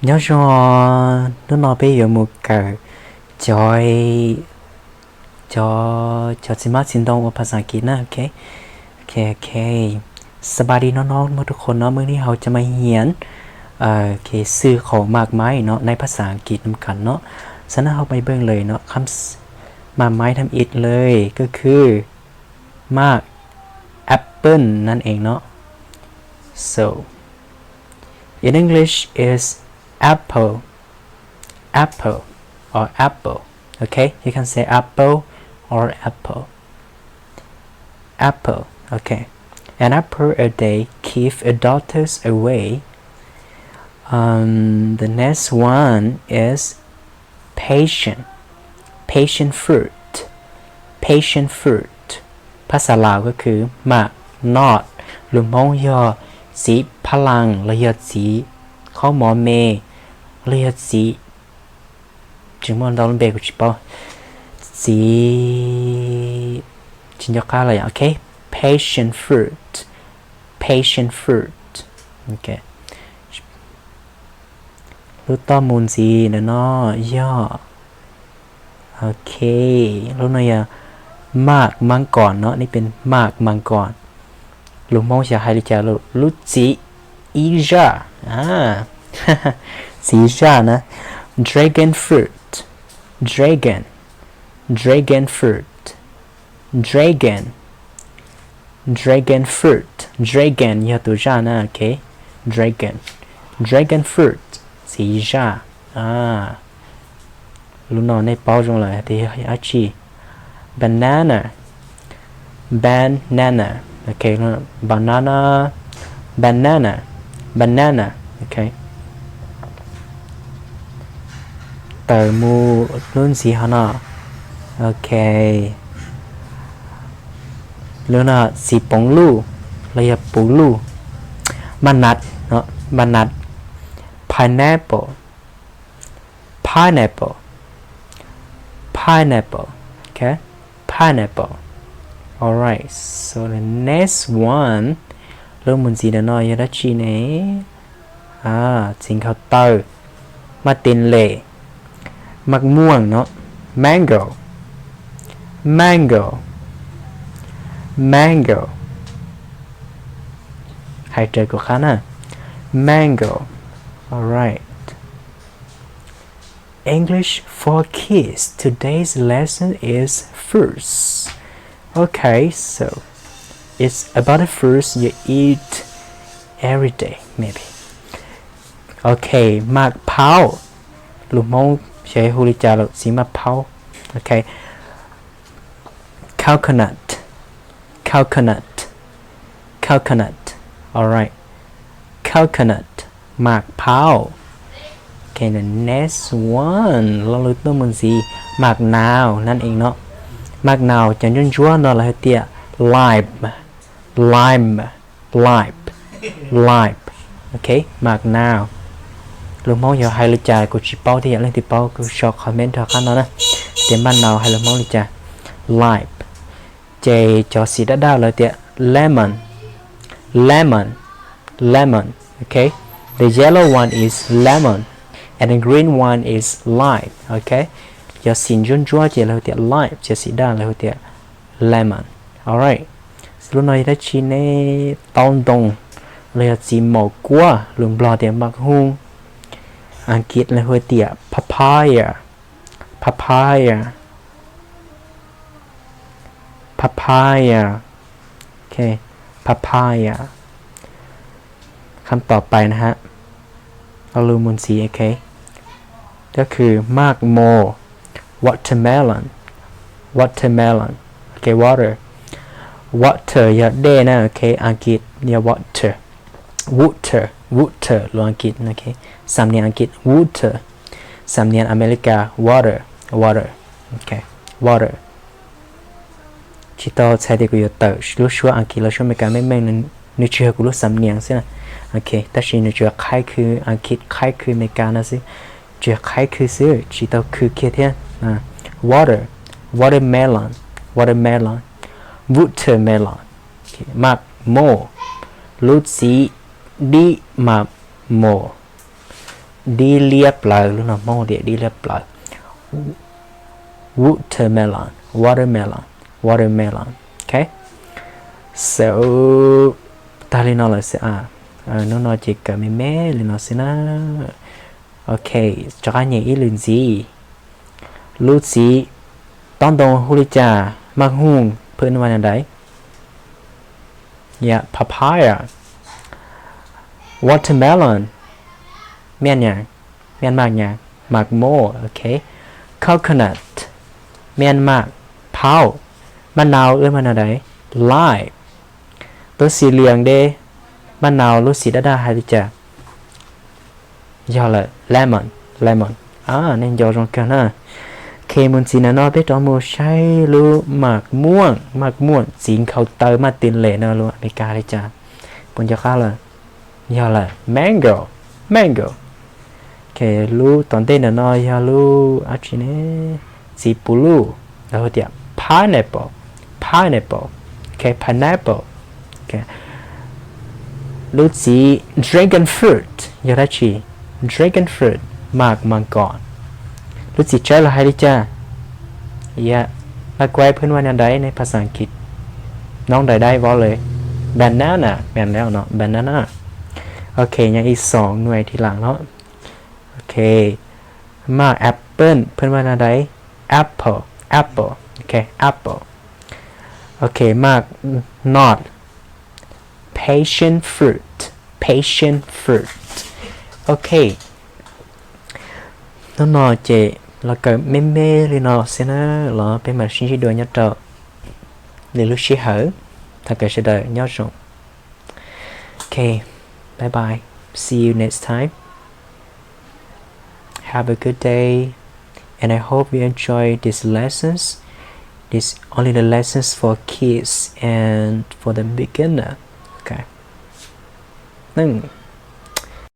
Nyob zoo, hnub no peb yuav mus kawm cov, cov, cov txiv hmab txiv ntoo ua phas xas As kiv na, ok? Ok, ok. ສະບາຍດີນ້ອງໆ ทุกคนเนาะ มื้อนี้เราจะมาเรียน เอ่อ โอเค ชื่อของหมากไม้เนาะ ในภาษาอังกฤษนำกันเนาะ ฉะนั้นเราไปเบิ่งเลยเนาะ คำ หมากไม้ทำอิฐเลย ก็คือ หมากแอปเปิ้ลนั่นเองเนาะ so in English is apple, apple or apple. Okay, you can say apple or apple. Apple. Okay. An apple a day keep a doctors away. Um, the next one is passion, passion fruit, passion fruit. ภาษาลาวก็คือ หมากนอด หรือ Hmoob ยอด สีพะลัง หรือยอด สี ข้าวหมอเมย์ หรือยอด สี Tsis muaj ntau lub npe kuv tsis paub. Txiv, tsis nco qab lawm yom. Ok, passion fruit, passion fruit. Ok, lub toj mus ntxiv ntawm no yog, ok, lub no yog หมากมังกร no, nej pes หมากมังกร. Lus Hmoob xyov hais li cas, lub txiv ib zaj, txiv zaj na. Dragon fruit, dragon, dragon fruit, dragon, dragon fruit, dragon yog tus zaj na, ok. Dragon, dragon fruit, txiv zaj. Lub no nej paub zoo lawm tias yog dab tsi. Banana, banana, ok, banana, banana, banana, ok. Tawm mus lub ntxiv hov no, ok. Lub no txiv poov luj los yog puv luj. Ma nat, ma nat. Pineapple, pineapple, pineapple, ok, pineapple. Alright, so the next one, lub mus ntxiv ntawm no yog dab tsi ne? Txiv nkhaus taw, maj tes les, maj muaj no, mango, mango, mango. Hais raws kuv qab na, mango. Alright. English for kids. Today's lesson is fruits. Okay, so it's about the fruits you eat every day, maybe. Okay, maj phaub. Lus Hmoob xyov hu li cas lawm, txiv maj phaub. Okay. Coconut, coconut, coconut. Alright, coconut, maj phaub. Okay, the next one, lo lus tuaj mus ntxiv, maj nau นั่นเอง no. Maj nau cov ntsuab ntsuab no lawv hais tias lime, lime, lime, lime. Okay, maj nau. Lus Hmoob yog hais li cas kuv tsis paub thiab, yog leej twg paub kuj sau comment rau qab no na, tias maj nau hais lus Hmoob li cas. Lime. Ces cov xim daj daj lawv tias lemon, lemon, lemon. Okay, the yellow one is lemon and the green one is lime. Okay, cov xim ntsuab ntsuab ces lawv tias lime, cov xim daj lawv tias lemon. Alright, lub no yog dab tsi ne? Taub ntoo los yog txiv maum kuab, lus Nplog tias maj hooj, Askiv lawv hu tias papaya, papaya, papaya. Okay, papaya. คำต่อไปนะฮะ, lo lus mus ntxiv, okay, ก็คือ maj mos, watermelon, watermelon. Okay, water, water yog dej na, okay, Askiv yog water, water, water, lus Askiv, okay, สำเนียง Askiv water, สำเนียง America water, water, okay, water. Tsis tau txhais tias kuv yuav tawm lub suab Askiv los suab Amelikas meej meej, nws tsis yog kuv lub สำเนียง xwb na. Okay, tab sis nws tsuas qhaib khw Askiv, qhaib khw Amelikas no xwb, tsuas qhaib khw xwb, tsis tau khw kiag thiab. Water, watermelon, watermelon, watermelon. Maj mos, lub txiv dib maj mos. Dib liab plaws, lub no Hmoob tias dib liab plaws. Watermelon, watermelon, watermelon. Ok. So, tag li no lawm xwb a. Hnub no ces kawm me me li no xwb na. Ok, rov qab nyeem ib lwm ntxiv. Lub txiv tob ntoo hu li cas? Maj huj, phwj nuj va na dai. Yeah, papaya. Watermelon. Miaj nyas, miaj maj nyas, maj muaj, ok. Coconut. Miaj maj, phauj. Maj nau, wb maj nau dai, lime. Lub xim lias deb, maj nau, lub xim daj daj hais li cas? Yog lawm, lemon, lemon. Nej nco zoo kawg na. Ok, mus ntxiv ntawm no peb rov mus saib lub maj muaj, maj muaj txiv nkhaus taw maj twm lem no lus Amelikas li cas? Puas nco qab lawm? Yog lawm, mango, mango. Ok, lub tom ntej ntawm no yog lub dab tsi ne? Txiv puv luj, lawv hu tias pineapple, pineapple. Ok, pineapple. Ok. Lub txiv dragon fruit yog dab tsi? Dragon fruit, maj maj kom. Lub txiv tsawb los hais li cas? Yog, laj kuaib phwj nuj va na dai, nej phas xas Ankit, nov dai dai vov le, banana, banana, banana. Ok, nyob ib xoom nuav thi lam no. Ok, maj apple, phwj nuj va na dai, apple, apple. Ok, apple. Ok, maj nod, passion fruit, passion fruit. Ok, hnub no ces los kawm me me li no xwb na, los peb mam sib ntsib dua nyob rau lwm lub sij hawm. Thov kom sawv daws nyob zoo. Ok, bye bye. See you next time. Have a good day, and I hope you enjoy these lessons. This only the lessons for kids and for the beginner. Okay.